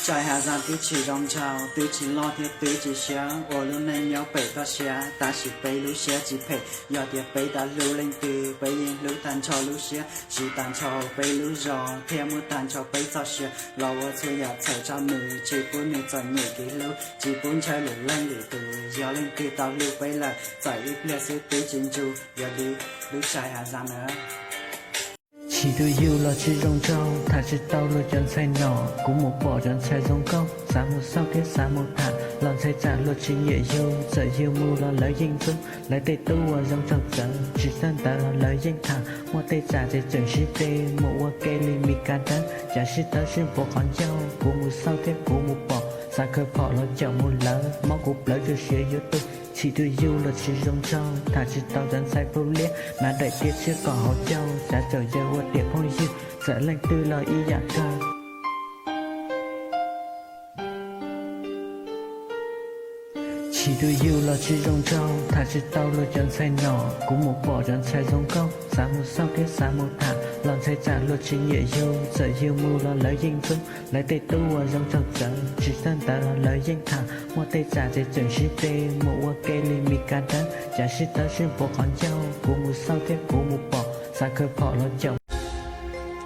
Sai Has Zas twb tsis zoo nraug, twb tsis loj thiab twb tsis siab, ua lub neej nyob pem toj siab, tab sis peb lub siab tsis phem. Yog tias peb tau hlub leej twg, peb yeej hlub tag nrho lub siab, siv tag nrho peb lub zog thiab muab tag nrho peb txoj sia los ua txhua yam txhaum rau nws, tsis pub nws txom nyem kev hlub, tsis pub ntshaw lwm leej lwm tus. Yog leej twg tau hlub peb lawm, txawm ib pliag xwb twb tsis ntsug, yog li lub Sai Has Zas na. Chim tus yug los tsis zoo nraug, tham tsis tau luag cov ntxhais nom, kuv mus pom cov ntxhais zoo nkauj, xav mus xauj thiab xav mus tham, los ntxhais tsam luag tsis nyiam yug, txawm yug mus los lawv yeej ntxub, lawv tej tub uas zoo nraug txawv, tsis txawj ntawv los lawv yeej tham, muaj tej tsam ces tseem sib tw mus ua ke li Mis Kas dawb, cas sib tawb sib npuav qhov ncauj, kuv mus xauj thiab kuv mus pom, xav khaws phom los caum mus lawv, mob kuv plawv tsuas siav yuav tuag, chim tus yug los tsis zoo nraug, tham tsis tau cov ntxhais pub liab, hnav daim tiab tshiab kom haus caug, xav caum yawg ua tiam phooj ywg, txawm leej twg los ib yam kawg. Chim tus yug los tsis zoo nraug, tham tsis tau luag cov ntxhais nom, kuv mus pom cov ntxhais zoo nkauj, xav mus xauj thiab xav mus tham, los ntxhais tsam luag tsis nyiam yug, txawm yug mus los lawv yeej ntxub, lawv tej tub uas zoo nraug txawv, tsis txawj ntawv los lawv yeej tham, muaj tej tsam ces tseem sib tw mus ua ke li Mis Kas dawb, cas sib tawb sib npuav qhov ncauj, kuv mus xauj thiab kuv mus pom, xav khaws phom los caum.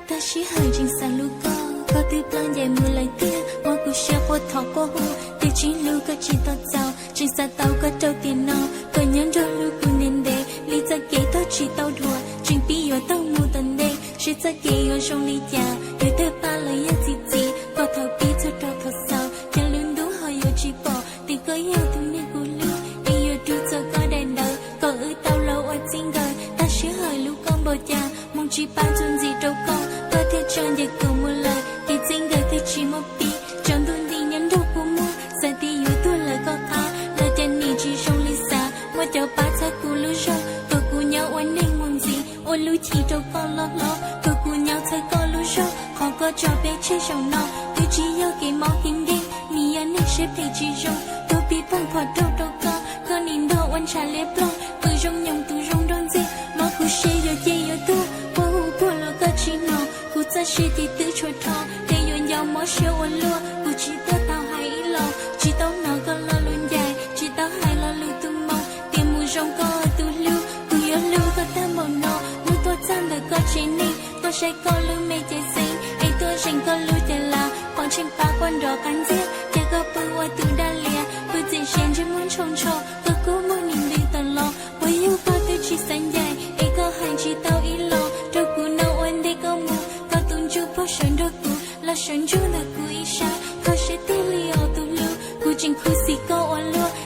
Tab sis hawm tseem xav hlub koj, koj twb ploj ncaim mus lawm tiag, muab kuv siab quaj thov quaj hu, twb tsis hlub koj tsis tau txaus, tseem xav tau koj rau tiam no, koj nyob nrog hlub kuv ntev ntev, li txoj kev tog tsis tau dhuav, tseem pib yuav tau mus tom ntej, seb txoj kev yuav zoo li cas, yus twb pab los yog txi txiv, koj thaum pib txog rau thaum xaus, cov lub ntuj ho yuav tsis pom, tias koj yog tus neeg kuv hlub, es yuav rub txog koj daim ntawv, kom wb tau los ua txij nkawm, tab sis hawm hlub koj npaum cas, hmoov tsis pab txuas ntxiv rau koj, koj thiaj tso ncaim kuv mus lawm, kev txij nkawm twb tsis muaj pib, tsaus ntuj nti nyob nrog kuv muag, xav tias yuav tuag lawm koj qab, los cas nim tsis zoo li xav, muaj cov pab txhawb kuv lub zog, kom kuv nyob ua neeg mus ntxiv, ua lub chim rau koj loj hlob, kom kuv nyob txhawb koj lub zog, qhov koj tso peb tseg zaum no, twb tsis yog kev mob kev nkeeg, nim yog neeg siab phem tsis zoo, tuag pib pheej phom raug rau koj, koj nim ntog ua ntshav liab ploog, tus zoo nyoog tus zoo nraug ntxiag, mob kuv siab yuav ciaj yuav tuag, quaj hu puag los koj tsis hnov, kuv txoj sia ces twb tshuav rho, ces yuav nco mob siab ua luaj, kuv tsis tuaj tau hais ib los, tsis tau hnov koj lo lus ncaim, tsis tau hais lo lus tu moo, tias mus zoo koj tus hlub, kuv yuav hlub koj tag npaum no, hnub tuaj txog ntawm koj tsev neeg, tuaj saib koj lub me cev xeeb, es tuaj zeem koj lub cev lav, qhov tseem pab quaj nrov qab ntxiag, ces koj pw ua tus daj lias, pw txias siav ntsej muag ntsho ntsho, koj kub muag nim ntws tawm los, puas yog koj twb tsis xav ncaim, es koj hais tsis tau ib los, rau kuv no ua ntej koj mus, koj tus ntsuj plig sawv nrog kuv, los sawv ntsug ntawm kuv ib sab, koj siab tiag li os tus hlub, kuv tseem khuv xim koj